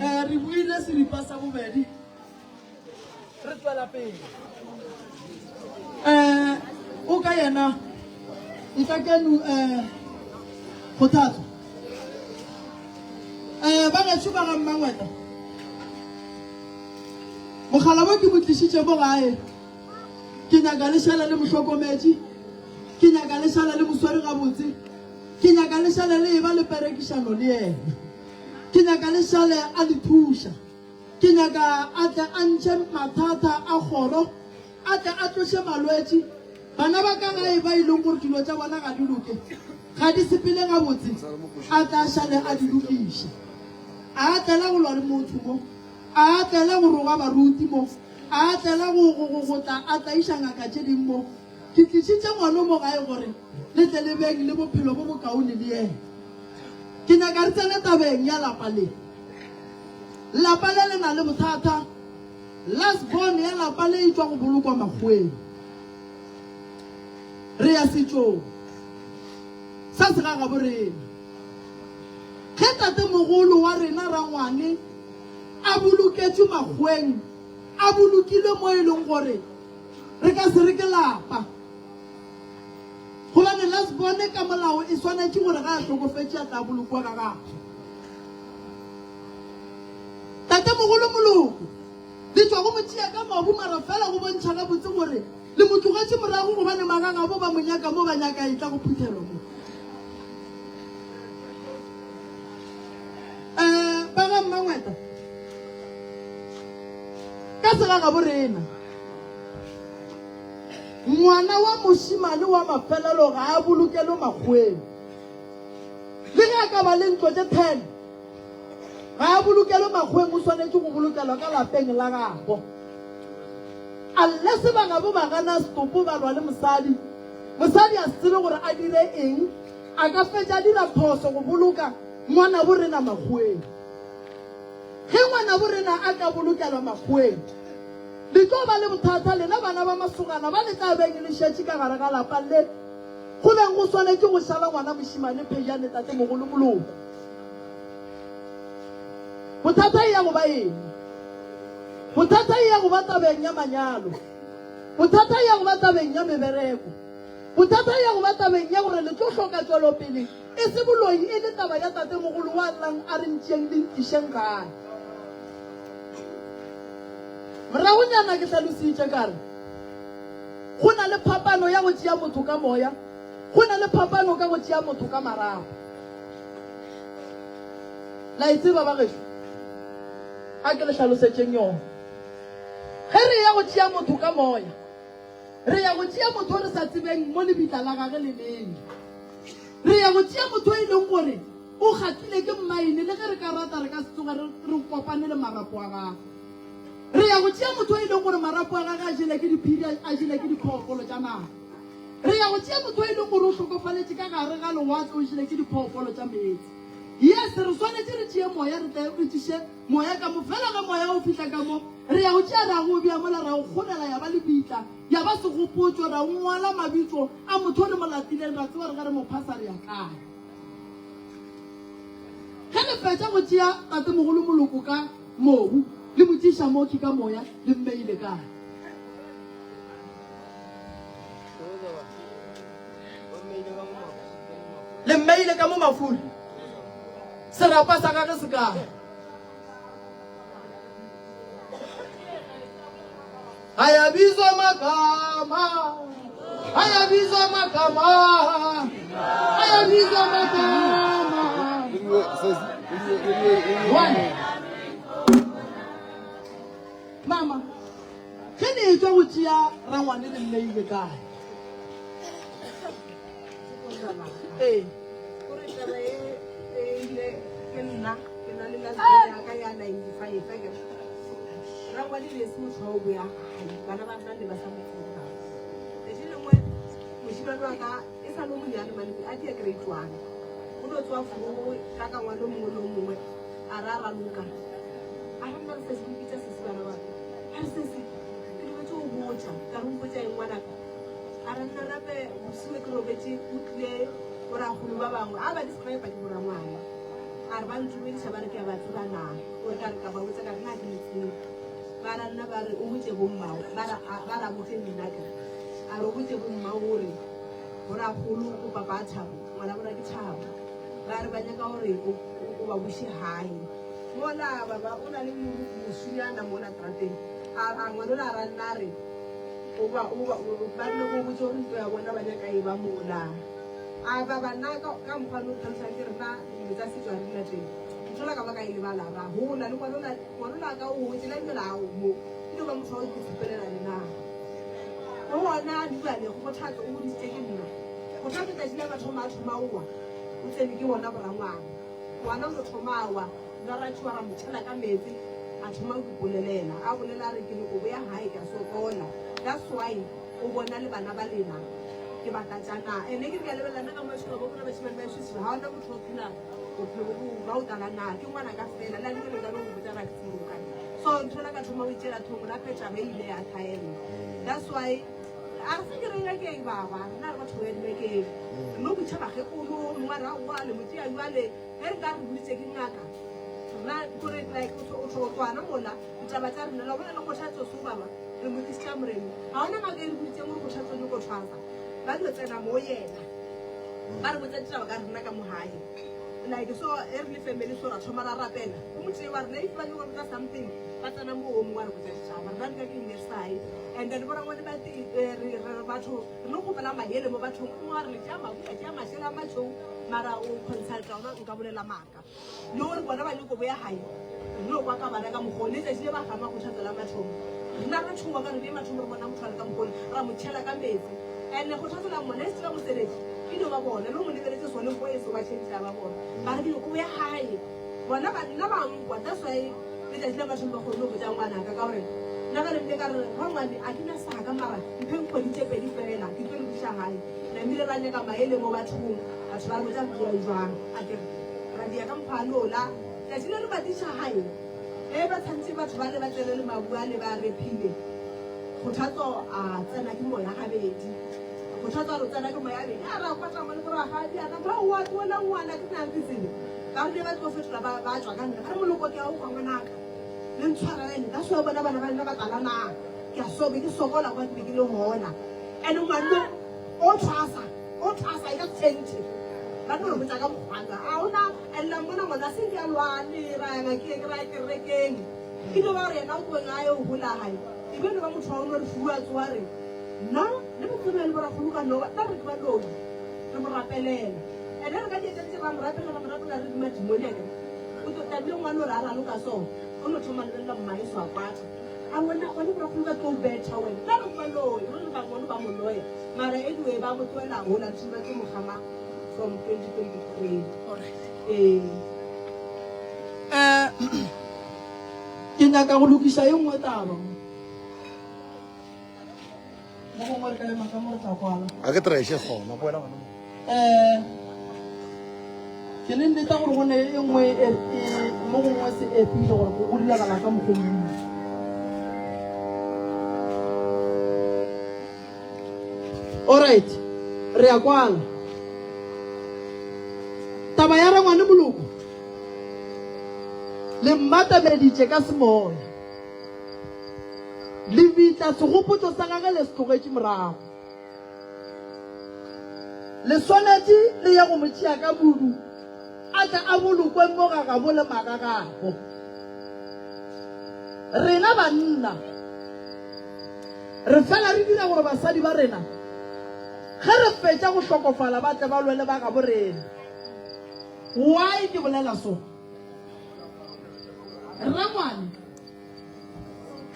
Eh, re buile seripa sa bobedi re tswela pele um o ka yena nka keno um kgothatso um ba gešo ba ga mmangweta mogala bo ke mo tlišitše mo gae ke nyaka le šale le mohlokometše. Ke nyaka le šale le mo swere gabotse. Ke nyaka le šale le eba le perekišano le yena. Ke nyaka le šale a le thuša. Ke nyaka a tle a ntšhe mathata a kgoro, a tle a tloše malwetši. Bana ba ka gae ba e leng gore dilo tša bona ga di loke, ga di sepele gabotse, a tle a šale a di lokiša. A a tlela go lwa le motho mo, a a tlela go roga baruti mo, a a tlela go, go, go, go tla a tlaiša ngaka tše ding mo. Ke tlišitše ngwano mo gae gore le tle le beng le bophelo bo bokaone le yena. Ke nyaka re tsene tabeng ya lapa le. Lapa le le na le bothata. Last born ya lapa le e tšwa go bolokwa makgoweng. Re ya setšong sa segagabo rena. Ge tatemogolo wa rena rangwane a boloketšwe makgoweng, a bolokilwe mo e leng gore re ka se re ke lapa. Gobane last born ka molao e swanetše gore ge a hlokofetše a tla bolokwa ga gagwe. Tatemogolo Moloko, le tšwa go mo tšea ka mabu mara fela go bontšha gabotse gore le mo tlogetše morago gobane magagabo ba mo nyaka mo ba nyaka e tla go phuthelwa mo. Eh, ba ga Mmangweta, ka segagabo rena, ngwana wa mošemane wa mafelelo ga a bolokelwe makgoweng. Le ge a ka ba le ntlo tše 10, Ga a bolokelwe makgoweng, o swanetše go bolokelwa ka lapeng la gabo. Unless ba gabo ba gana setopo ba lwa le mosadi, mosadi a se tsebe gore a dire eng, a ka fetša a dira phoso go boloka ngwanabo rena makgoweng. Ge ngwanabo rena a ka bolokelwa makgoweng, le tlo ba le bothata lena bana ba masogana ba le tla beng le šetše ka gare ga lapa le go beng go swanetše go šala ngwana mošemane Phejane tatemogolo Moloko. Bothata e ya go ba eng? Bothata e ya go ba tabeng ya manyalo. Bothata e ya go ba tabeng ya mebereko. Bothata e ya go ba tabeng ya gore le tlo hloka tšwelopele, e se boloi, e le taba ya tatemogolo wa llang a re ntšeeng le nkišeng gae. Moragonyana ke hlalositše ka re go na le phapano ya go tšea motho ka moya, go na le phapano ka go tšea motho ka marapo. La e tseba, bagešo? A ke le hlalosetšeng yona. Ge re eya go tšea motho ka moya, re ya go tšea motho re sa tsebeng mo lebitla la gage le leng. Re ya go tšea motho e leng gore o gatile ke mmaene, le ge re ka rata re ka se tsoge re kopane le marapo a gagwe. Re ya go tšea motho e leng gore marapo a gage a jele ke diphiri, a jele ke diphoofolo tša naga. Re ya go tšea motho e leng gore o hlokofaletše ka gare ga lewatle, o jele ke diphoofolo tša meetse. Yes, re swanetše re tšee moya, re tle re tliše moya ka mo. Fela ge moya o fihla ka mo, re ya go tšea ra go bea mola, ra o kgorela ya ba lebitla, ya ba segopotšo, ra ngwala mabitso a motho re mo latileng, ra tseba gore ge re mo phasa re ya kae. Ge le fetša go tšea tatemogolo moloko ka mobu, le mo tšiša mokhi ka moya, le mmeile kae? Le mmeile ka mo mafuri. Serapa sa gage se kae? Ayabizwa magama, ayabizwa magama, ayabizwa magama. One. Mama. Ge le etšwa go tšea rangwane le mmeile kae? Ee. Gore taba e e ile ke nna ke na le last ya ka ya 95 akere. Rangwane ne se motho wa go boya gae bana ba nna ne ba sa mo tseba. Letšatši lengwe mošemane wa ka e sa le o monyane mane a dia grade one. O no tsoa forogo ka ka ngwana o mongwe le o mongwe a ra raloka. A re nna re sesi mpitša sesi bana ba ka. A re sesi ke lebetše go botša ka re o mpotša eng ngwanaka. A re nna rape bosiwe ke robetše o tlile borakgolo ba bangwe a ba describe ke borangwana. A re ba ntumediša ba re ke a ba tseba na gore ka re ka ba botša ka re na ke le tsebe. Ba ra nna ba re o botše bommao ba ra ba ra botše nna ka. A re o botše bommao gore borakgolo o papa Thabo ngwana bona ke Thabo. Ba re ba nyaka gore o ba buše gae. Mola baba o na le mosunyana mola trateng. A a ngwana ola a ra nna a re. O ba, o ba, o, ba rile go botša gore ntlo ya bona ba nyaka e ba mola. A ba ba nna ka, ka mokgwa no tlhalosang ke re na dilo tsa setšo ga re di latele. Ntho la ka ba ka e lebala ra gola le ngwanola, ngwanola ka o gotše la ebile la o mo. E no ba motho wa go itshepelela le na. Le gona bjale Kgothatso o godisitše ke nna. Kgothatso tšatši la mathomo a thoma owa, o tsene ke bona borangwana. Ngwana o no thoma a wa, nna ra tšhoga ra mo tšhela ka meetse, a thoma go ipolelela. A bolela a re ke nyoko boya gae ke a sokola. That's why o bona le bana ba lena ke ba tlatša na. Ene ke re ke a lebelela nna ka mo tšhoga bo bona bašemane ba ešo ga ona motho wa phela bophelo bo ba o tala na ke ngwana ka fela le a le ka no go botsa ra ke tsimoka. So ntho la ka thoma go itšela thoko la petša be ile ya thaela. That's why a re se ke re ngakeng baba rena re batho ba ya dingakeng re no botšha bakgekolo mongwe a re aowa le mo tšea jwale ge re ka re boditše ke ngaka rena kore like o tswana mola ditaba tša rena la bona le kgothatso so baba re mo tlisitša morena ga ona ngaka e re boditseng gore kgothatso nyoko tshwasa ba dio tsena mo yena ba re botsa ditaba ka rena ka mo gae like so e re le family so ra thoma ra rapela o motee wa rena if ba nyoko botsa something ba tsena mo o mongwe wa re botsa ditaba rena di ka ke ile sae and then borangwane ba eh, re batho re no kgopela maele mo bathong o mongwe wa re le tšea mabu la tšea mašela a matšhou mara o consulta ona nka bolela maaka le gore bona ba nyoko boya gae re no kwa ka bana ka mokgwa letšatši le ba gama go tlhatsela mathomo rena re tšhoga ka re be mathomo re bona motho a le ka mokgole ra mo tšhela ka metsi and go tlhatsela mona e se tseba moseletši ke dio ba bona le go mo lebeletse sone go e se ba tšhentšha ba bona ba re ke nyoko boya gae bona ba nna ba nkwa that's why letšatši la mathomo ba kgone go botša ngwanaka ka gore nna ba rebile ka re rangwane a ke na saka mara mpheng kgwedi tše pedi fela ke tlo le buša gae namile ra nyaka maele mo bathong batho ba re botsa re jwang a kere ra dia ka mokgwa lola tšatši le re batiša gae ge ba tshwanetse batho ba le ba tsene le mabu a le ba rephile kgothatso a tsena ke moya gabedi kgothatso a re tsena ke moya gabedi a ra kwata mo le boragadi ana ba wa tlola ngwana ke nang ke tsebe ba rile ba tlo fetola ba ba tswa ka nna ba re moloko ke a o kwa ngwanaka le ntshwareleng ka so bona bana ba lena ba tlala na ke a sobe ke sokola kwa ke be ke le gona and ngwanno o tshwasa o tshwasa e ka tshenthe ba no re botsa ka mokgwaka a ona and la mmona ngwana se ke a lwane ra ya ngakeng ra ya kerekeng ke no ba gore yena o tloeng a ye o gola gae e be no ba motho wa o no re fuwa tsoa re nna le botsebe le borakgolo ka noba nna re ke ba loi re mo rapelela ene re ka dietsa ra mo rapela ra mo rapela re duma dimone ake o tlo tabile ngwana o re a raloka so o no thoma lebelela mmaeso a kwata a wena gone borakgolo ba tlo betha wena nna re ke ba loi re re bangwe ba mo loya mara anyway ba mo tloela gola ntse ba tlo mo gama from 2023 ee Eh, ke nyaka go lokiša ye nngwe taba mo mo gongwe re ka ema ka mo re tla kwala a ke traeshe gona boela gona mo um ke le nneta gore go ne e nngwe e, e, mo gongwe se epile gore go diragala ka mokgwa mongwe Alright, re a kwala. Taba ya rangwane moloko le mmatameditše ka semoya. Lebitla segopotšo sa gage le se tlogetše morago. Le swanetše le ye go mo tšea ka budu a tle a bolokwe mo ga gabo le magagabo. Rena banna Re fela re dira gore basadi ba rena ge re fetša go hlokofala ba tle ba lwe le ba gabo rena. Why ke bolela so? Rangwane,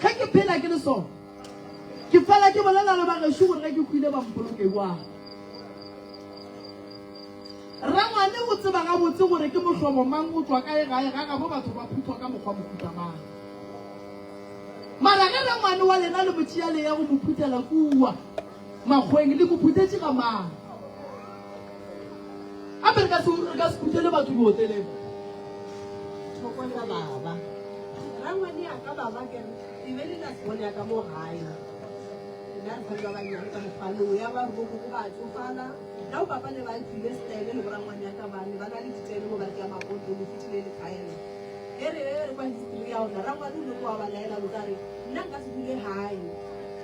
ge ke phela ke le so, ke fela ke bolela le ba gešo gore ge ke hwile ba mpoloke jwang. Rangwane o tseba gabotse gore ke mohlobo mang o tšwa kae gae ga gabo batho ba phuthwa ka mokgwa mohuta mang. Mara ge rangwane wa lena le mo tšea le ya go mo phuthela kua makgweng, le mo phuthetše ga mang? Gape re ka se re ka se phuthele batho dioteleng. Thokoza baba. Rangwane ya ka baba ke re e be le last born ya ka mo gae. Nna re sale ba bannyane ka mokgwa ya ba re bo koko ba tsofala. Nna o papa ne ba mphile style le borangwane ya ka ba ne ba na le ditene mo ba tšea mapoto le fitlhile le phaela. E re e re kwa history ya ona rangwane o ile kwa ba laela botsa re nna nka se dule gae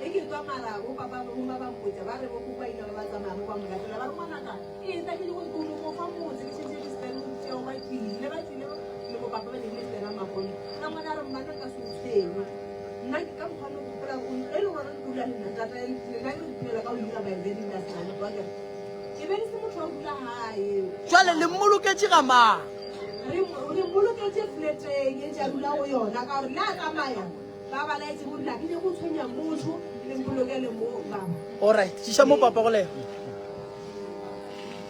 e ke tswa mara bo papa bo mma ba mpotsa ba re bo koko ba ile ba ba tsamaya bo ba mo latela ba re ngwanaka e tla ke go go go fa motse ke šetse ke style go tseo ba tsile ba tsile le bo papa ba ne le style makono rangwane a re mma nka se o tshwenye nna ke ka mokgwa le go gopola. gopola e le gore re dula le nna tata le nna ke re phela ka o ira by then nna sena le kwa ke ke be ke se motho wa go dula gae. Jwale le mmoloketše ga mang? Re re mmoloketše fleteng e ntše a dula go yona ka gore le a tsamaya ba ba laetše go dula ke nyako tshwenya motho le mpolokele mo baba. Alright, tšiša mo papa go lena.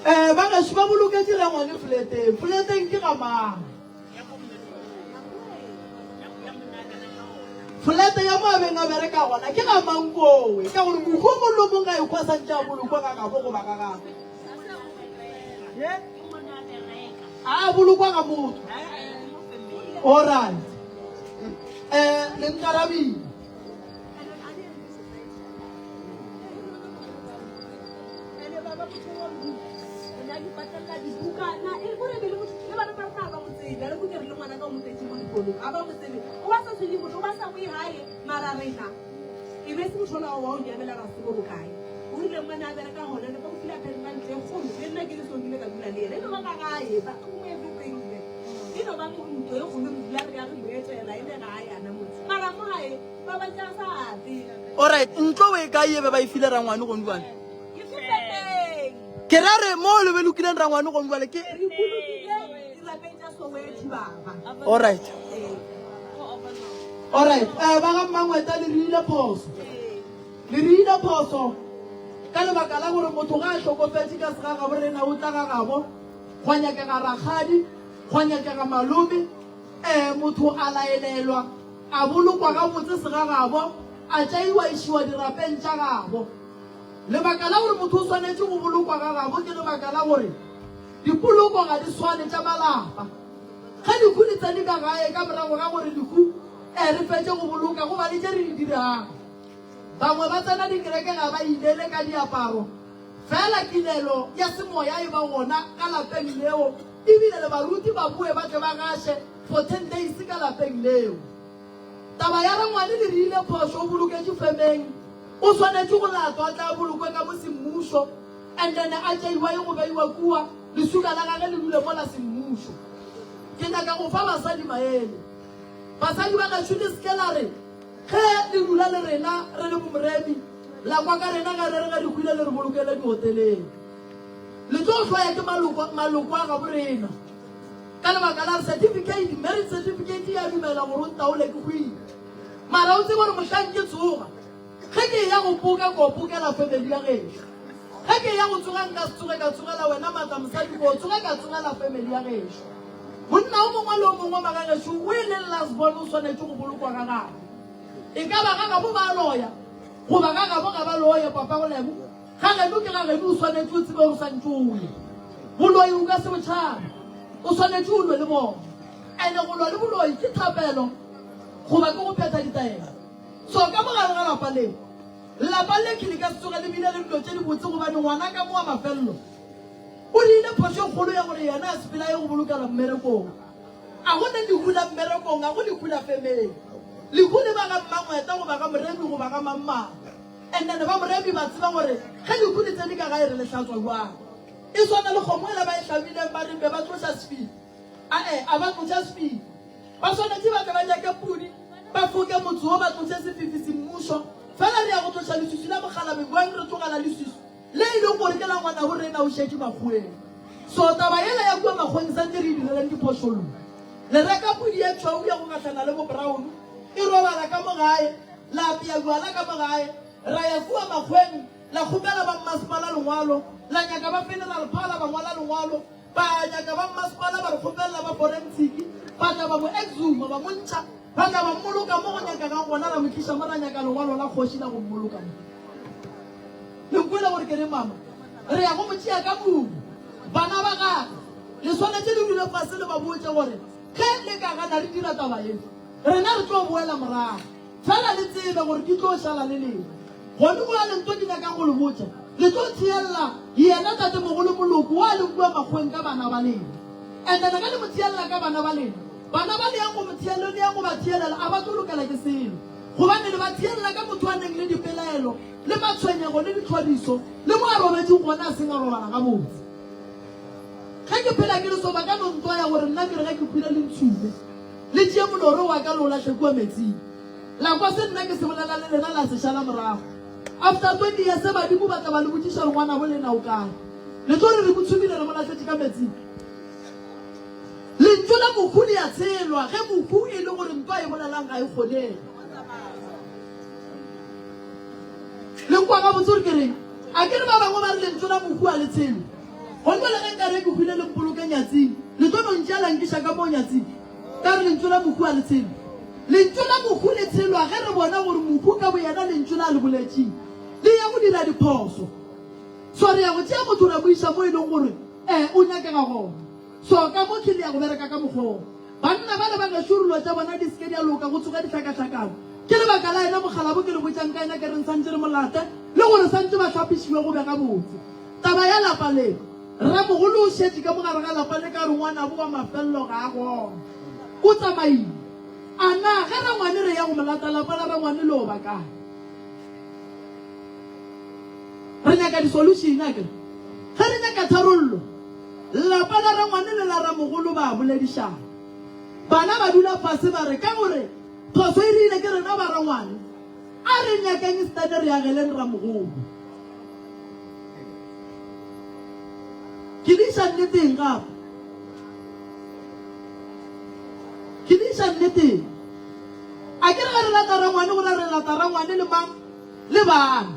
Eh, ba gešo ba boloketše rangwane fleteng. Fleteng ke ga mang? Folete ya mo a beng a bereka gona ke ga mang kowe? Ka gore mohu o mong le o mong ga ekwa santše a bolokwa ga gabo goba ga gagwe. A bolokwa ga motho. Alright. Eh, le nkarabile. Ene baba motho wa Modimo o ne a di patelela dibukana e gore be le motho le bana ba rena ba mo tsebe a re ke re le ngwana ka o mo tsetse mo dikolong a ba mo tsebe o ba sa tshwenye motho o ba sa boe gae mara rena e be se motho ola wa o nyamela ra tsebo bokae o rile mmane a bereka gona ne ba o file apartment e kgolo le nna ke le so nkile ka dula le ena e no ba ka gae ba mo everything e no ba ntlo e kgolo re dula re ya re mo etela e le gae ana motse mara mo gae ba ba tša sa ate Alright, ntlo o e kae e be ba e file rangwane gone jwale? Ke feteng. Ke ra re mo le be lokileng rangwane gone jwale ke Re bolokile dirapeng tša Soweto baba. Alright. Alright, eh ba ga Mmangweta le rile phoso. Le rile phoso ka lebaka la gore motho ga a hlokofetše ka segagabo rena o tla ga gabo gwa nyakega rakgadi gwa nyakega malome eh motho a laelelwa A bolokwa gabotse segagabo, a tšaiwa išiwa dirapeng tša gabo. Lebaka la gore motho o swanetše go bolokwa gagabo ke lebaka la gore dipoloko ga di swane tša malapa. Ge lehu le tsene ka gae ka morago ga gore lehu e re fetše go boloka go ba le tše re di dirago. Bangwe ba tsena dikereke ga ba ilele ka diaparo, fela kilelo ya semoya e ba gona ka lapeng leo ebile le baruti ba boe ba tle ba gaše for 10 days ka lapeng leo. Taba ya rangwane le rile phošo o boloketše femeng o swanetše go latwa a tla bolokwe ka mo semmušo and then a tšeiwa ye go beiwa kua lesuka la gage le dule mola semmušo. Ke nyaka go fa basadi maele. Basadi ba gešo le seke la re ge le dula le rena re le bomoremi la kwa ka rena ge re re ge re hwile le re bolokele dihoteleng. Le tlo hloya ke maloko maloko a gabo rena. Ka lebaka la gore certificate, marriage certificate ya dumela gore o ntaole ke hwile. Mara o tsebe gore mohlang ke tsoga, ge ke eya go poka ko pokela family ya gešo. Ge ke eya go tsoga nka se tsoge ka tsogela wena maatla mosadi ko tsoge ka tsogela family ya gešo. Monna o mongwe le o mongwe magagešo o e leng last born o swanetše go bolokwa ga gabo. E ka ba ga gabo ba loya goba ga gabo ga ba loye papa go lebo. Ga geno ke ga geno, o swanetše o tsebe gore o santše o lwe. Boloi o ka se bo tšhabe, o swanetše o lwe le bona. Ene go lwa le boloi ke thapelo goba ke go phetha ditaelo. So ka mo gare ga lapa le, lapa le ke le ka se tsoge le bile le dilo tše dibotse gobane ngwana ka mo wa mafelelo o dirile phošo e kgolo ya gore yena a sepele a ye go bolokela mmerekong. A go ne lehu la mmerekong, a go lehu la femeng. Lehu le ba ga mmangweta goba ga moremi goba ga mangmang. And then ba Moremi ba tseba gore ge lehu le tsene ka gae re le hlatswa bjang. E swana le kgomo ela ba e hlabileng ba reng be ba tloša sefifi. Ae, a ba tloša sefifi. Ba swanetše ba tle ba nyake pudi, ba foke motse wo ba tloše sefifi semmušo. Fela re ya go tloša leswiswi la mokgalabeng bjang re tlogela leswiswi le e leng gore ke la ngwanabo rena o šetše makgoweng. So taba yela ya kua makgoweng santše re e direleng diphošollo. Le reka pudi ye tšhweu ya go gahlana le bo brown e robala ka mo gae. La apea bjala ka mo gae, ra ya kua makgweng, la kgopela ba mmasepala lengwalo, la nyaka ba funeral parlour ba ngwala lengwalo, ba nyaka ba mmasepala ba re kgopelela ba forensiki, ba tla ba mo exhuma, ba mo ntšha, ba tla ba mmoloka mo go nyakegang gona, ra mo tliša mo ra nyaka lengwalo la kgoši la go mmoloka mo. Le nkwele gore ke re mama, re ya go mo tšea ka mobu. Bana ba gagwe, le swanetše le dule fase le ba botše gore ge le ka gana re dira taba ye, Rena re tlo boela morago. Fela le tsebe gore di tlo šala le lena. Gone bjale nto ke nyakang go le botša, le tlo theella yena tatemogolo Moloko wa leng kua makgoweng ka bana ba lena. And then ge le mo theella ka bana ba lena, bana ba le yang go mo theella, le yang go ba theelela a ba tlo lokela ke selo. Gobane le ba theella ka motho a neng le dipelaelo, le matshwenyego, le ditlhoriso, le mo a robetšeng gona a seng a robala gabotse. Ge ke phela ke le so, ba ka no ntoya gore nna ke re ge ke hwile le ntshume. Le tšee moloro wa ka le o lahle kua metsing. La kwa se nna ke se bolela le lena la se šala morago. After 20 years badimo ba tla ba le botšiša gore ngwanabo lena o kae. Le tlo re re mo tshumile re mo lahletše ka metsing. Lentšu la mohu le a tshelwa ge mohu e le gore nto a e bolelang ga e kgonege. Le nkwa gabotse gore ke reng? A ke re ba bangwe ba re lentšu la mohu a le tshelwe. Gomme le ge nkare ke hwile le mpoloke nyatsing, le tlo no ntšea la nkiša ka moo nyatsing. Ka re lentšu la mohu a le tshelwe. Lentšu la mohu le tshelwa ge re bona gore mohu ka boyena lentšu la a le boletšeng le ya go dira diphoso. So re ya go tšea motho ra mo iša mo e leng gore eh o nyakega gona. So ka mo ke le ya go bereka ka mokgwa wo. Banna bale ba gešo dilo tša bona di se ke di a loka go tsoge dihlakahlakano. Ke lebaka la yena mokgalabo ke le botšang ka yena ke reng santše re mo late le gore santše ba hlapišiwe go be gabotse. Taba ya lapa le, Ramogolo o šetše ka mo gare ga lapa le ka re ngwanabo wa mafelelo ga a gona. O tsamaile. A na ge rangwane re ya go mo lata lapa la rangwane le oba kae? Re nyaka di-solution akere? Ge re nyaka tharollo, lapa la rangwane le la ramogolo ba a boledišana. Bana ba dula fase ba re ka gore phoso e rile ke rena ba rangwane, a re nyakeng stane re ageleng ramogolo. Ke le iša nneteng gape. Ke le iša nneteng. A ke re ge re lata rangwane go ra re lata rangwane le mang? Le bana,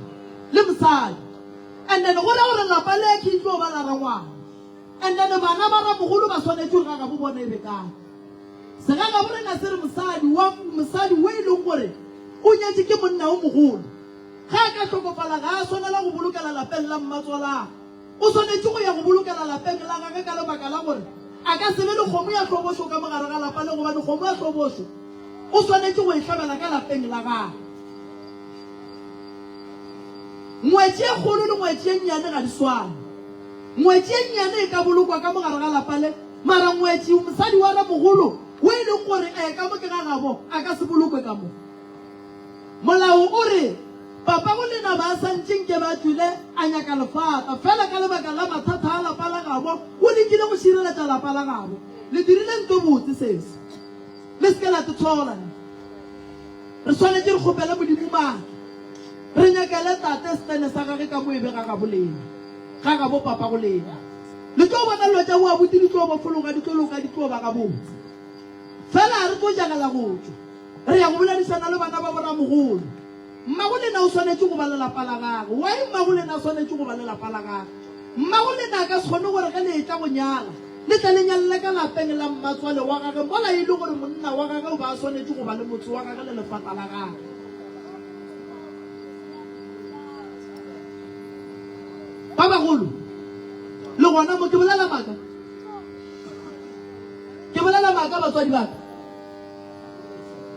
le mosadi. And then go ra gore lapa le ke tlo ba la rangwane. And then bana ba ramogolo ba swanetše gore ga gabo bona e be kae. Segagabo rena se re mosadi wa mosadi o e leng gore o nyetše ke monna o mogolo. Ge a ka hlokofala ga a swanela go bolokela lapeng la mmatswalagwe. O swanetše go ya go bolokela lapeng la gagwe ka lebaka la gore a ka se be le kgomo ya hlobošo ka mo gare ga lapa le gobane kgomo ya hlobošo o swanetše go e hlabela ka lapeng la gagwe. Ngwetši e kgolo le ngwetši e nnyane ga di swane. Ngwetši e nnyane e ka bolokwa ka mo gare ga lapa le, mara ngwetši, mosadi wa ramogolo, wo e leng gore e ka mo ke ga gabo, a ka se bolokwe ka mo. Molao o re, Papago lena ba sa ntše nke ba tšwele a nyaka lefata, fela ka lebaka la mathata a lapa la gabo, o lekile go šireletša lapa la gabo. Le dirile nto botse sesi. Le se ke la tetshola ne. Re swanetše re kgopele Modimo maatla. Re nyakele tate setene sa gage ka mo e be ga gabo lena, ga gabo papago lena. Le tlo bona dilo tša boabuti di tlo bofologa, di tlo loka, di tlo ba gabotse. Fela ga re tlo jagela go tšwa. Re ya go boledišana le bana ba boramogolo. Mmago lena o swanetše go ba le lapa la gagwe. Why mmago lena a swanetše go ba le lapa la gagwe? Mmago lena a ka se kgone gore ge le etla go nyala, le tle le nyalele ka lapeng la mmatswale wa gagwe mola e le gore monna wa gagwe o be a swanetše go ba le motse wa gagwe le lefata la gagwe. Ba bagolo, le gona mo ke bolela maaka? Ke bolela maaka batswadi ba ka?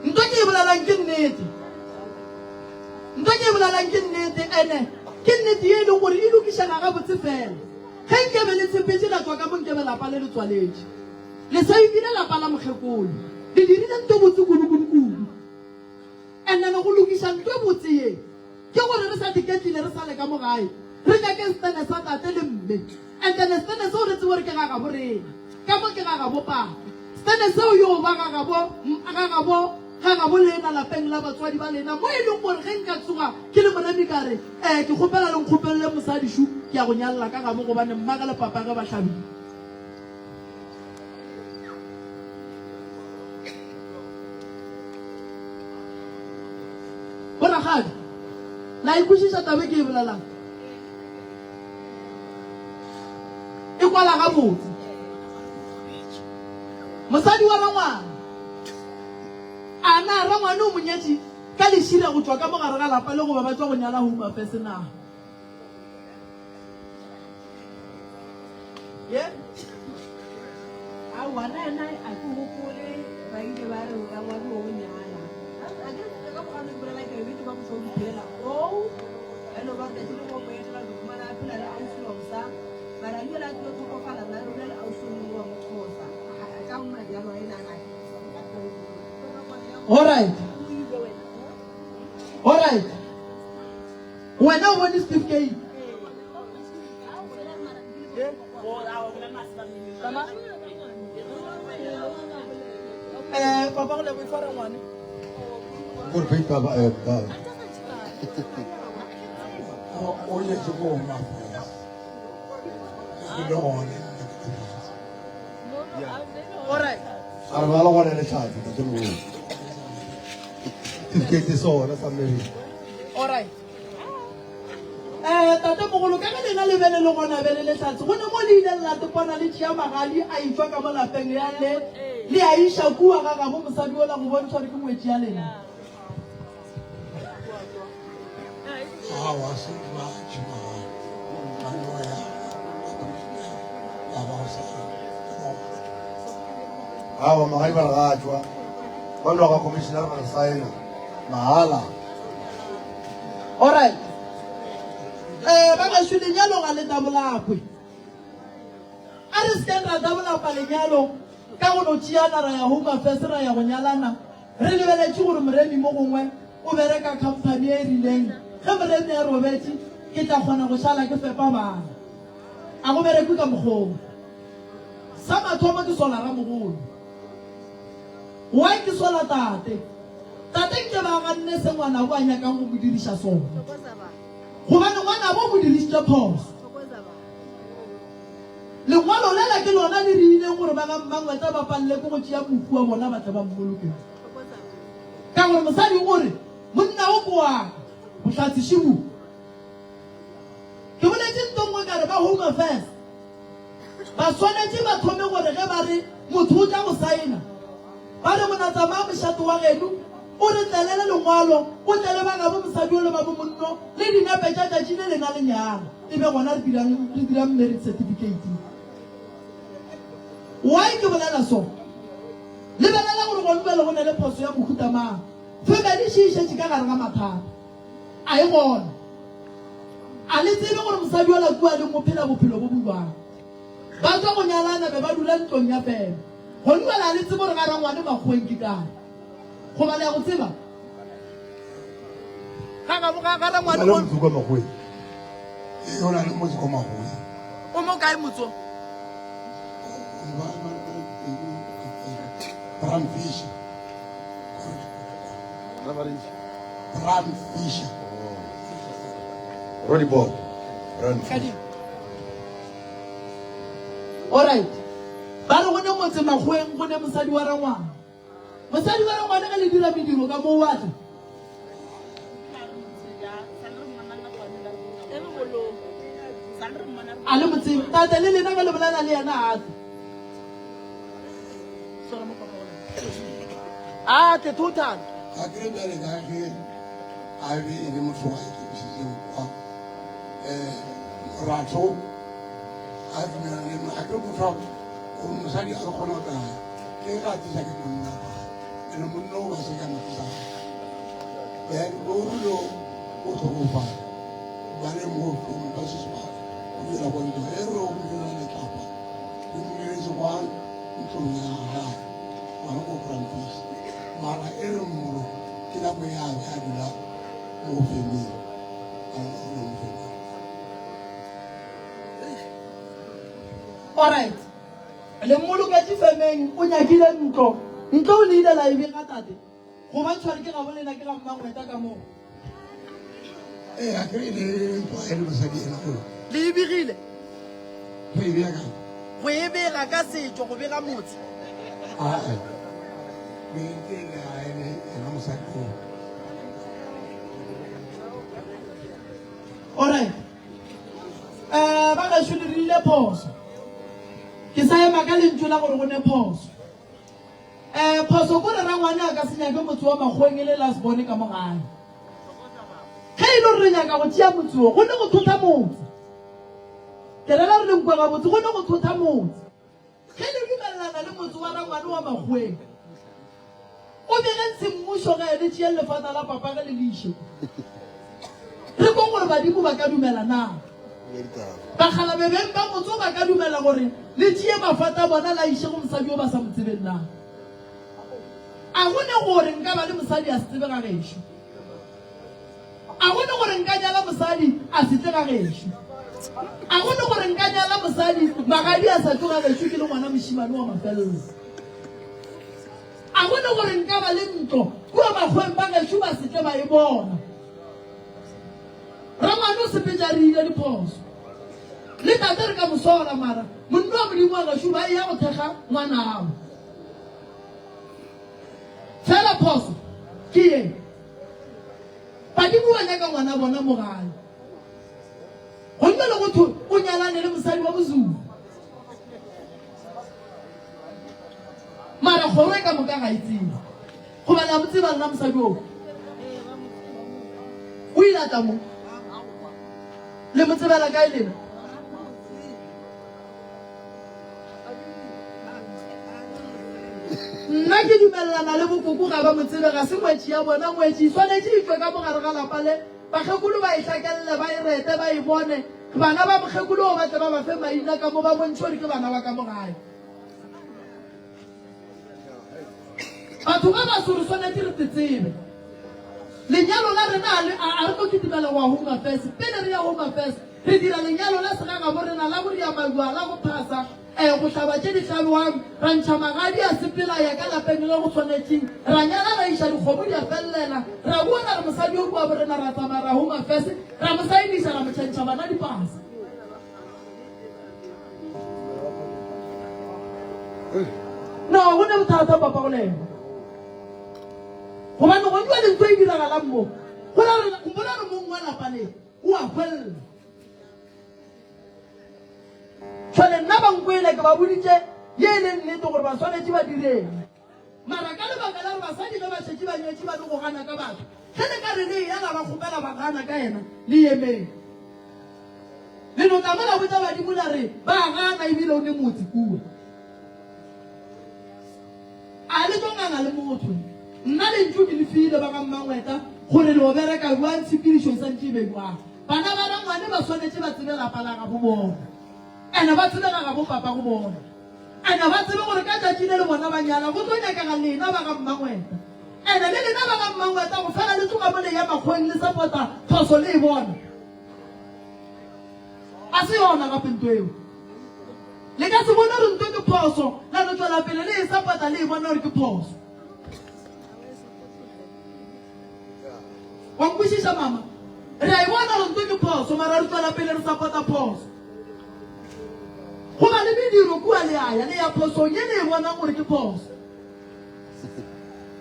Nto ke e bolelang ke nnete. Nto ke e bolelang ke nnete, ene ke nnete ye e leng gore e lokišega gabotse fela. Ge nkebe le tshepetše la tšwa ka mo nkebe lapa le le tswaletše. Le saipile lapa la mokgekolo. Le dirile nto botse kudu kudu kudu. And then go lokiša nto e botse ye ke gore re sa diketlile re sale ka mo gae re nyake setene sa tate le mme. And then setene seo re tsebe gore ke ga gabo rena. Ka mo ke ga gabo papa. Setene seo yo ba ga gabo, ga gabo, ga gabo lena lapeng la batswadi ba lena mo e leng gore ge nka tsoga ke le moremi ka re, Eh, ke kgopela le nkgopelele mosadi šu, ke ya go nyalela ka gabo gobane mmage le papage ba hlabile. Borakgadi, la e kwešiša taba e ke e bolelang? E kwala gabotse. Mosadi wa rangwane, a na rangwane o mo nyetše ka lešira go tšwa ka mo gare ga lapa le goba ba tšwa go nyala Home Affairs na? Ye? Aowa, nna yena a ke gopole ba ile ba re rangwane o nyala. A ke ka mogano ke bolela ke re bete ba motho o di phelela oo ene ba re tšatši le mo etela re fumana a phela le ausi wa mosa mara le yena a tlilo tlhokofala nna re bolela ausi o mongwe wa moxhosa a tla madi a ena a All right. All right. Wena o bone certificate. Eh, papa go lebo itshwara ngwane. Gore paper ba eh, ba. O nyetse ko Home Affairs. Ke le gone. Alright. A re ba le gone letsatsi tate mogolo. Certificate sona sa marriage. Alright. Eh, tate mogolo ka ge lena le be le le gona be le lehlatse go ne mo le ile la tepona le tšea magadi a itšwa ka mo lapeng ya le le a iša kua ga gabo mosadi ola go bontšha gore ke ngwetši ya lena. Awa se ba tšea magadi ba no ya ya ba sa. Awa magadi ba re ga tšwa ba no ga commissioner ba re saena mahala. Alright. Eh, ba gešo lenyalo ga le dabolapwe. A re sekeng ra dabolapa lenyalo ka go no tšeana ra ya Home Affairs ra ya go nyalana re lebeletše gore Moremi mo gongwe o bereka company e rileng. Ge Moremi a robetše ke tla kgona go šala ke fepa bana. A go berekwe ka mokgwa wo. Sa mathomo ke sola ramogolo. Why ke sola tate? Tate nke ba ganne se ngwanabo a nyakang go mo diriša sona. Gobane ngwanabo o mo dirišitše phoso. Lengwalo lela ke lona le dirileng gore ba ga Mmangweta ba palele ke go tšea mohu wa bona ba tle ba mmoloke. Ka gore mosadi o re, Monna wo ke wa ka. Bohlatse šibu. Ke boletše nto nngwe ka re ba Home Affairs ba swanetše ba thome gore ge ba re motho o tla go saena, ba re mona tsamaya mošate wa geno o re tlelele lengwalo, o tle le ba gabo mosadi o le ba bo monno le dinepe tša tšatši le lena le nyala, e be gona re dirang re dirang marriage certificate. Why ke bolela so? Lebelela gore gone bjale go na le phoso ya mohuta mang. Family še e šetše ka gare ga mathata. A e gona. A le tsebe gore mosadi yola kua leng o phela bophelo bo bo bjang? Ba tšwa go nyalana be ba dula ntlong ya feme. Gone bjale a le tsebe gore ga rangwane Makgoweng ke kae? Goba le ya go tseba? Ga ga ga ga rangwane O na le motse kwa Makgoweng. Ee, o na le motse kwa Makgoweng. O mo kae motse o? Bramfish. Bram Fischer. Rodibord. Bram Fischer. All right. Ba re go ne motse Makgoweng go ne mosadi wa rangwana. Mosadi wa rangwane ge le dira mediro ka moo wa tla. A le motsebe. Tate le lena ge le bolela le yena a tle. A tle total. Ga ke re bjale ka ge a be e le motho wa ikemišeditšeng kwa um moratho a dumela le nna ga ke re motho gore mosadi a ka kgona go tla ke ga tisa ke monna ene monna o ba se ka nako sa then o rile o tlhokofala ba le mo ba se se ba o dira kwa ntlo e re o mo dira letlapa le mo diretse kwa ntlong ya gagwe gona ko Krampis mara e re mmolo ke nako ya be a dula mo femeng a dula mo femeng. Alright. Le mmoloketše femeng o nyakile ntlo. Ntlo o le ile la e bega tate. Go ba tshware ke gabo lena ke ga mmangweta ka moo. Ee, a kere e le ntlo e le mosadi ena o. Le e begile? Go e bega kae? Go e bega ka setšo, go bega motse. Ae, be ke le a e le ena mosadi o. Alright. Eh, ba gešo le rile phoso. Ke sa ema ka lentšu la gore go ne phoso. Eh, phoso ko re rangwane a ka se nyake motse wa Makgoweng e le last born ka mo gae. Ge e le gore re nyaka go tšea motse wo, go ne go thotha motse. Ke rera gore le nkwe gabotse, go ne go thotha motse. Ge le dumelelana le motse wa rangwane wa Makgoweng, o begeng semmušo ge le tšeeng lefata la papa ge le le iše kwa. Re kweng gore badimo ba ka dumela na. Bakgalabe beng ba motse ba ka dumela gore le tšee mafata a bona la iše go mosadi yo ba sa mo tsebeng na. A go ne gore nka ba le mosadi a se tsebe ga gešo? A go ne gore nka nyala mosadi a se tle ga gešo? A go ne gore nka nyala mosadi magadi a sa tšo ga gešo ke le ngwana mošemane wa mafelelo? A go ne gore nka ba le ntlo kua makgweng ba gešo ba se tle ba e bona. Rangwane o sepetše a re ile diphoso. Le tate re ka mo sola mara monna wa Modimo wa gešo ba eya go thekga ngwanabo. Fela phoso ke ye. Badimo ba nyaka ngwana bona mo gae. Gomme le go thwe o nyalane le mosadi wa Mozulu. Mara kgoro e ka moka ga e tsebe. Goba le a mo tseba lena mosadi oo? O ile a tla mo. Le mo tsebela kae lena? Nna ke dumelelana le bokoko ga ba mo tsebe ga se ngwetši ya bona. Ngwetši e swanetše e tšwe ka mo gare ga lapa le. Bakgekolo ba e hlakelle, ba e rete, ba e bone. Bana ba mokgekolo wo ba tle ba ba fe maina ka mo, ba bontšhe gore ke bana ba ka mo gae. Batho ba baso re swanetše re tsebe. Lenyalo la rena a le, a, a re tlo kitimela go ya Home Affairs. Pele re ya Home Affairs, re dira lenyalo la segagabo rena la go ria majwala, go phasa, eh, go hlaba tše di hlabjwang, ra ntšha magadi a sepela a ya ka lapeng ge go swanetšeng, ra nyala ra iša dikgomo di a fellela, ra boa ra re mosadi yo ke wa borena, ra tsamaya ra Home Affairs, ra mo saeniša, ra mo tšhentšha bana dipasa. No, go ne bothata papa go lena. Gobane go jwa lentso e diragalang mo. Go la re gopola re mong wa lapa le o a hwella. Jwale nna ba nkwele ke ba boditše ye e leng nnete gore ba swanetše ba direng. Mara ka lebaka la gore basadi ge ba šetše ba nyetše ba le go gana ka batho, ge le ka re le eya la ba kgopela ba gana ka yena, le emeng. Le no tla mo la botša badimo la re ba gana ebile o ne motse kua. A le tlo nganga le motho. Nna lentšu ke le file ba ga Mmangweta gore le o bereka bjang tshepedišo e santše e be bjang. Bana ba rangwane ba swanetše ba tsebe lapa la gabo bona. Ene ba tsebe ga gabo papa go bona. Ene ba tsebe gore ka tšatši le le bona ba nyala go tlo nyakega lena ba ga Mmangweta. Ene le lena ba ga Mmangweta go fela le tloga mo le ya makgweng le sapota phoso le e bona. A se yona gape nto eo. Le ka se bone gore nto ke phoso la no tšwela pele le e sapota le e bona gore ke phoso. Wa nkwešiša mama? Re a e bona gore nto ke phoso mara re tšwela pele re sapota phoso. Go ba le mediro kua le a ya le ya phosong ye le e bonang gore ke phoso.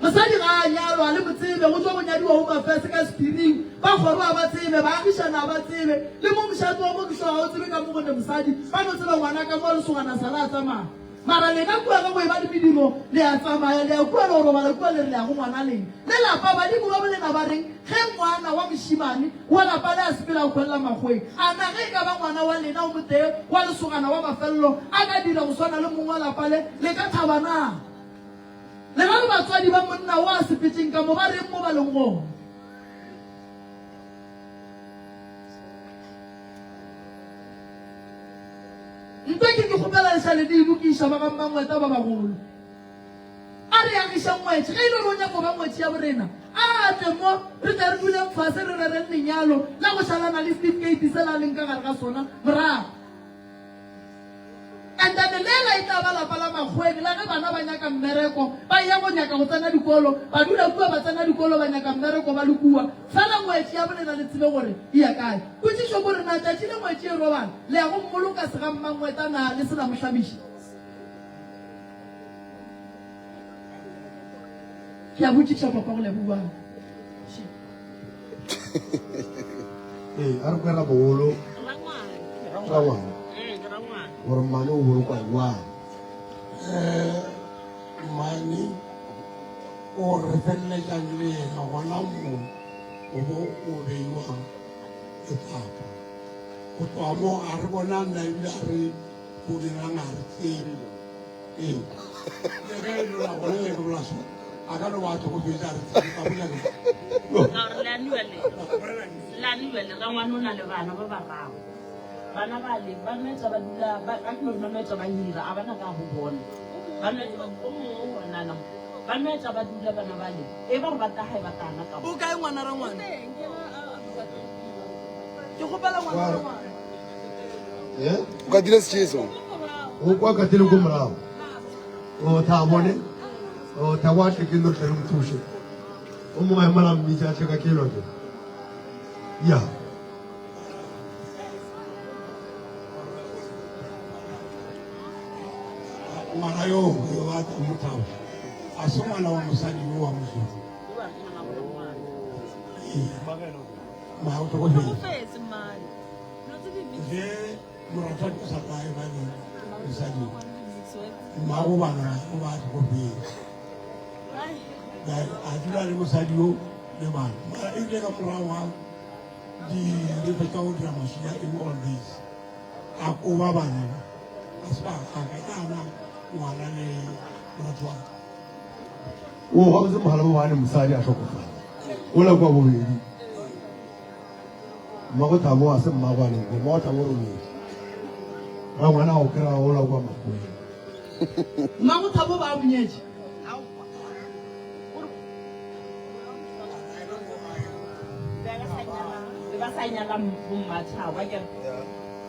Mosadi ga a nyalwa le mo tsebe, go tšwa go nyadiwa Home Affairs ka sephiring, ba kgoro ga ba tsebe, baagišane ga ba tsebe, le mo mošate wa mo ke šoga ga o tsebe ka mo go ne mosadi, ba no tseba ngwana ka mo lesogana sa la a tsamaya. Mara lena kua ge go eba le mediro le a tsamaya le ya kua le go robala kua le re le ya go ngwana leng le lapa badimo ba bolena ba reng ge ngwana wa mošimane wa lapa le a sepela a hwelela makgweng a na ge e ka ba ngwana wa lena o motee wa lesogana wa mafelelo a ka dira go swana le mong wa lapa le le ka thaba na le ra re batswadi ba monna o a sepetšeng ka mo ba reng mo ba leng gona Ntwa ke ke kgopela le šale le e lokiša ba ga Mmangweta ba bagolo. A re agiša ngwetši, ge e le gore o nyaka go ba ngwetši ya borena, a tle mo re tle re duleng fase re rereng lenyalo la go šalana le setifikeiti sela a leng ka gare ga sona morago. And then lela e tla ba lapa la makgweng la ge bana ba nyaka mmereko ba eya go nyaka go tsena dikolo, ba dula kua ba tsena dikolo ba nyaka mmereko ba le kua. Fela ngwetši ya bolena le tsebe gore e ya kae. Potšišo ko re na tšatši le ngwetši e robala le ya go mmoloka sega mmangweta na le se la mo hlabiša? Ke a botšiša papa go leboa. Ee, a re kwe ramogolo rangwana gore mmane o bolokwa jwang. Eh, mmane o re feleletšang le yena gona moo o bo o beiwa letlapa go tloga moo a re bona nna ebile a re o dirang a re tsebe ee le ge e lola gona le ke bola sona a ka no ba a tlhokofetse a re tsebe ka bolela Ka gore le aniwa le le aniwa le rangwane o na le bana ba bararo bana ba le ba nwetsa ba dula ba ka ke no re ba nwetsa ba hira a bana ka go bona ba nwetsa ba o mongwe o ngwanana mo ba nwetsa ba dula bana ba le e ba re ba taga e ba tana ka O kae ngwana rangwane? Ke kgopela ngwana rangwane. Eh? O katile setšheso. O kwa katile ko morago. O tha bone. O Thabo a tle ke no tle re mo thuše. O mongwe a emela mmitša a tle ka kelwa ke. Ya. Ngwana yo yo a tla mo Thabo. A se ngwana wa mosadi yo wa mozulu. Ma o tlhokofetse. Ge moratho a sa kae ba le mosadi mmago bana o ba tlhokofetse. A dula le mosadi yo le bana. Mara ebile ka morago ga di re fetsa go dira maswika eng all this a koba bana ba a se ba gaka ke ana ngwana le moratho wa ka. O gabotse mogala wa wane mosadi a hlokofala o la kwa bobedi mmago Thabo a se mmago a leng kwa mmago Thabo robedi ra ngwana o kry-a o la kwa makgoweng. Mmago Thabo ba monyetše. Be ba sa nyala bommathabo akere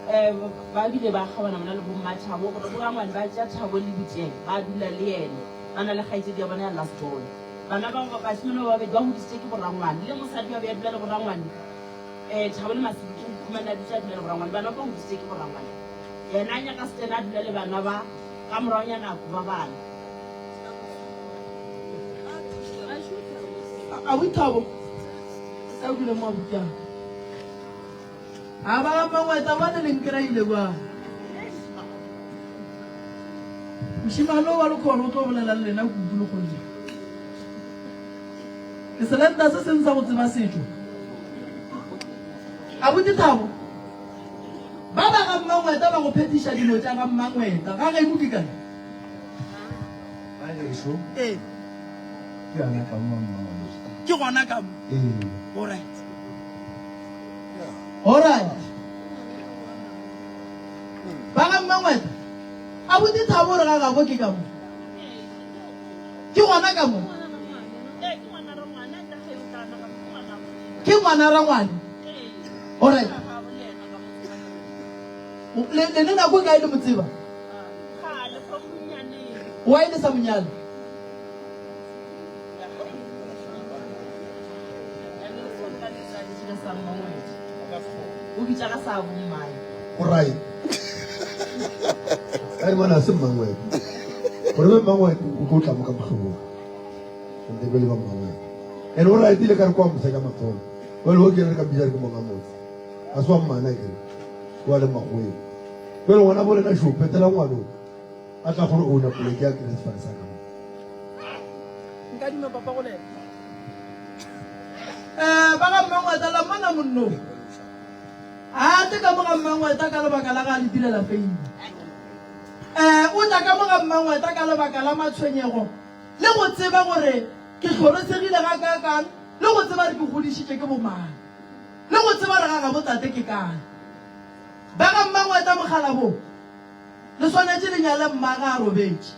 um ba bile ba kgaogana bona le bommathabo gore borangwane ba tšea Thabo le Buteng ba dula le yena ba na le kgaetšedi ya bona ya last born. Bana ba bašemane ba babedi ba godisitše ke borangwane le mosadi wa be a dula le borangwane um Thabo le Masibiki o ikhumane a dutše a dula le borangwane bana ba godisitše ke borangwane yena a nyaka Stena a dula le bana ba ka moragonyana a koba bana. Abuti Thabo ka dule mo abuti a a ba ga mangweta bone le nkreile kwa mošemane o wa lekgone o tlo bolela le lena kudu le kgonne ke selenta se seng sa go tseba setšo abuti Thabo ba ba ga mmangweta ba go phethiša dilo tša ga mmangweta ga geno ke kae Ee. Ke gona ka mo mmangweta. Ke gona ka mo. Ee. Alright. Alright. Ba ga mmangweta. Abuti Thabo o re ga gabo ke ka mo. Ke gona ka mo. Ke ngwana rangwane. Alright. Le le nako e kae le mo tseba? Why le sa mo nyala? O bitša ka sa bommae. O right. Ka re mona se mmangwete. Gore be mmangwete o tlo tla mo ka mohlobong. Nte be le ba mmangwete. And o right ile ka re kwa mosadi ka matsogo. Jwale o ke re ka bitsa re ke monga motse. A se wa mmana ke. Wa le magweng. Jwale ngwana bo lena sho petela ngwano. A tla kgone owna poleke ya kere sefane sa ka mo. Nkadime papa go lena. Eh ba ga mmangweta la mmana monno. A tle ka mo ga mmangweta ka lebaka la ga le direla feini. Eh o tla ka mo ga mmangweta ka lebaka la matshwenyego le go tseba gore ke hloresegile ga kaakang le go tseba re ke godišitše ke bomang le go tseba re ga gabo tate ke kae. Ba ga mmangweta mogalabo Le swanetše le nyale mma ge a robetše.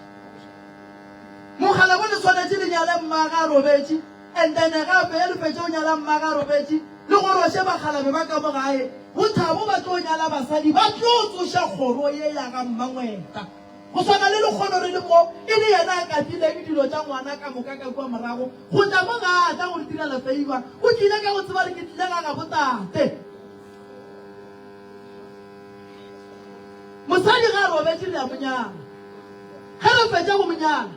Mokgalabo le swanetše le nyale mma ge a robetše and then gape ge le fetša go nyala mma ge a robetše le goroše bakgalabe ba ka mo gae go Thabo ba tlo nyala basadi ba tlo tsoša kgoro ye ya ga Mmangweta. Go swana le lekgono re le mo e le yena a katileng dilo tša ngwana ka moka ka kua morago go tla mo ga a tla go re direla favour o tlile ka go tseba re ke tlile ga gabo tate. Mosadi ge a robetše re a mo nyala. Ge re fetša go mo nyala,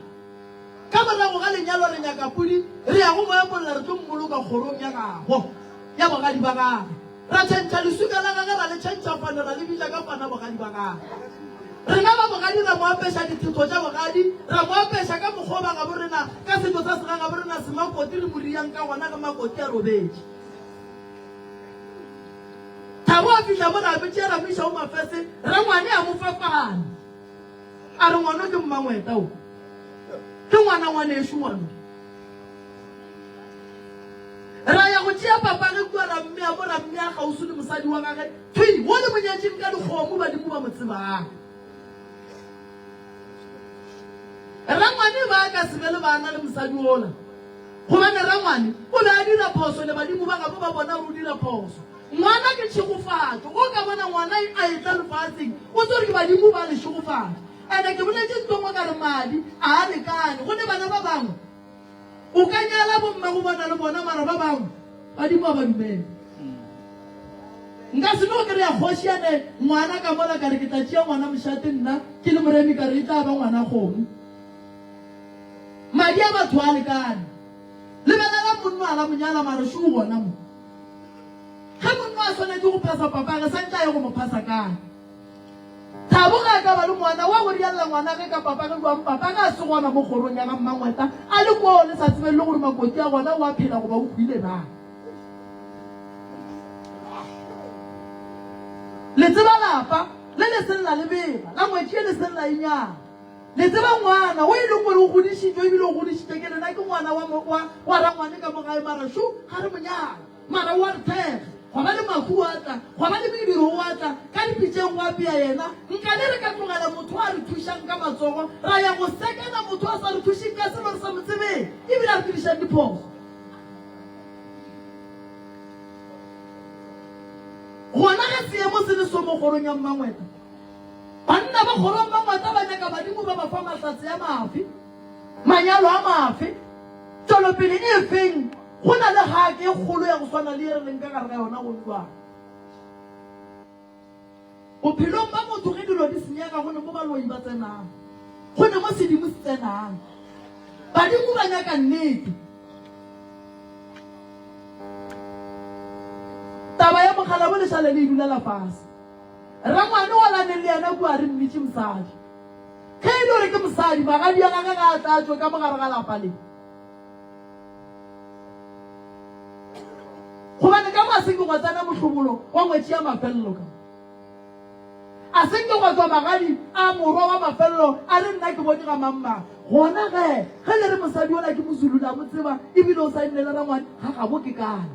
ka morago ga lenyalo re nyaka pudi, re ya go mo epolla re tlo mmoloka kgorong ya gabo ya bogadi ba gagwe. Ra tšhentšha leswika la gagwe ra le tšhentšha fane ra le bitša ka fana bogadi ba gagwe. Rena ba bogadi ra mo apeša dithetho tša bogadi, ra mo apeša ka mokgwa o ba gabo rena ka setšo sa segagabo rena semakoti re mo riang ka gona ge makoti a robetše. Thabo a fihla mo ra tšea ra mo iša go Mafese, rangwane a mo fa pane. A re ngwano ke mmangweta o. Ke ngwana ngwanešu ngwano. Ra ya go tšea papage kua ra mmea mo ra mmea kgauswi le mosadi wa gage thwi wo le monyetšeng ka dikgomo badimo ba mo tsebang. Rangwane ba ka se be le bana le mosadi wola. Gobane rangwane o be a dira phoso le badimo ba gabo ba bona gore o dira phoso. Ngwana ke tšhegofatšo. Ge o ka bona ngwana a etla lefaseng, o tsebe gore ke badimo ba le šegofatša. Ene ke boletše nto nngwe ka re madi a a lekane. Go ne bana ba bangwe o ka nyala bomma go bona le bona mara ba bangwe badimo a ba dumele. Nka se no kry-a kgoši ene ngwana ka mola ka re ke tla tšea ngwana mošate nna ke le moremi ka re e tla ba ngwana kgomo. Madi a batho a lekane. Lebelela monno a la monyala mara šo o gona mo. Ge monno a swanetše go phasa papage santše a ye go mo phasa kae? Thabo ge a ka ba le ngwana wa go rialela ngwanage ka papage bjang papage a se gona mo kgorong ya ga Mmangweta a le koo le sa tsebeng le gore makoti a gona o a phela goba o hwile na. Le tseba lapa le le seng la le bega la ngwetši ye le seng la e nyala. Le tseba ngwana o e leng gore o godišitšwe ebile o godišitšwe ke lena ke ngwana wa, wa, wa rangwane ka mo gae mara šo ga re mo nyala. Mara o a re thekga. Gwa ba le mahu o a tla, gwa ba le mediro o a tla, ka dipitšeng gwa apea yena. Nkane re ka tlogela motho a re thušang ka matsogo, ra ya go sekena motho a sa re thušeng ka selo re sa mo tsebeng, ebile a re dirišang diphoso. Gona ge seemo se le so mo kgorong ya Mmangweta, banna ba kgoro ya Mmangweta ba nyaka badimo ba ba fa mahlatse a mafe, manyalo a mafe, tšwelopele e feng? Go na le hake e kgolo ya go swana le ye re leng ka gare ga yona gong jwale. Bophelong ba motho ge dilo di senyega go ne mo baloi ba tsenang, go ne mo sedimo se tsenang. Badimo ba nyaka nnete. Taba ya mokgalabo le šale le e dulela fase. Rangwane o laneng le yena kua re mmitše mosadi. Ge e le gore ke mosadi, magadi a gagwe ga a tla tšwe ka mo gare ga lapa le. Gobane ka mo a se nke gwa tsena mohlobolo wa ngwetši ya mafelelo, ka mo a se nke gwa tšwa magadi a morwa wa mafelelo a re nna ke bone ga mangmang. Gona ge, ge le re mosadi yola ke Mozulu la mo tseba ebile o sa nne le rangwane, ga gabo ke kae?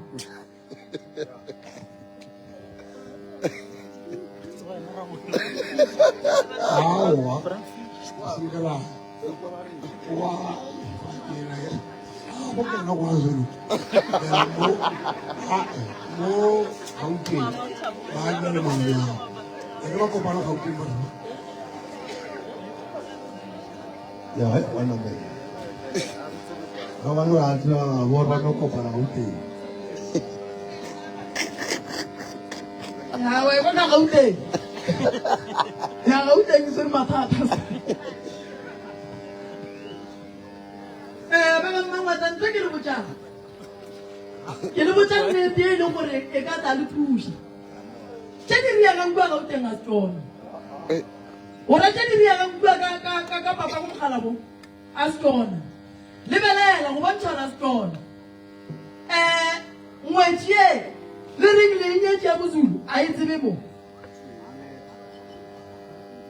Aowa, se ke la wa fakela go kena kwa Zulu mo mo Gauteng ba nna le manyalo a ke ba kopana Gauteng ba Ya he wa namela. Ba bangwe ba tseba bo ba no kopana Gauteng. Ya wa e bona Gauteng. Ya Gauteng e swere mathata. Eh ba ba mmangwata ntho ke le botšang. Ke le botša nnete e leng gore e ka tla le thuša. Tše di riegang kua Gauteng a se tšona. O ra tše di riegang kua ka, ka, ka, ka papa go mogala bo? A se tšona. Lebelela, go bontšha gore a se tšona. Eh, ngwetši ye le reng le e nyetše ya Mozulu, a e tsebe mo.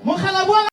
Mokgalabo wa.